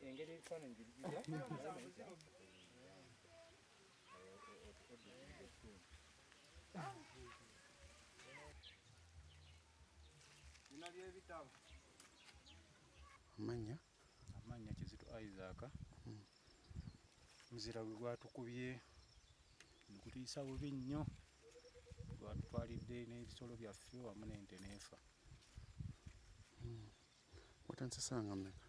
Engeri ebifaananyi gye bijjira. Bino by'ebitabo. Amannya? Amannya Kizito Isaac. Muzira gwe gwatukubye ne gutuyisa bubi nnyo, gwatutwalidde n'ebisolo byaffe wamu n'ente n'efa. Watandise ssaawa nga mmeka?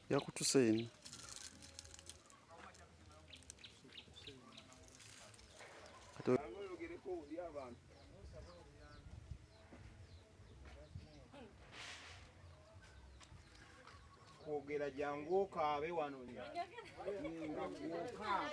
Yakutuse yenna. Kati Oyogereko eri abantu. Kwogera jangu okaabe wano nga gwokaaba.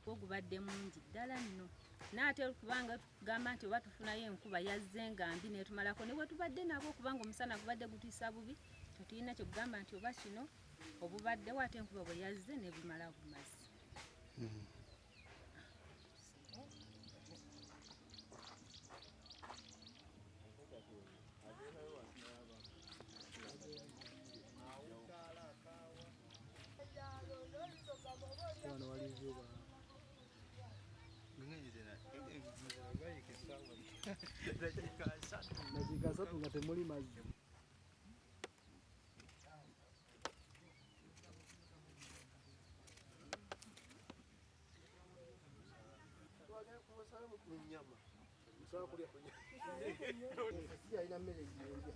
Ogubadde mungi ddala nno, naate kubanga tugamba nti oba tufunayo enkuba yazze nga mbi netumalako ne bwe tubadde nabwo, kubanga omusana gubadde gutiisa bubi, tetulina kyekugamba nti oba kino obubaddewo, ate enkuba bwe yazze nebumala bumazi. Dakiika 3 nga temuli mazzi. Alina mmere gyerya.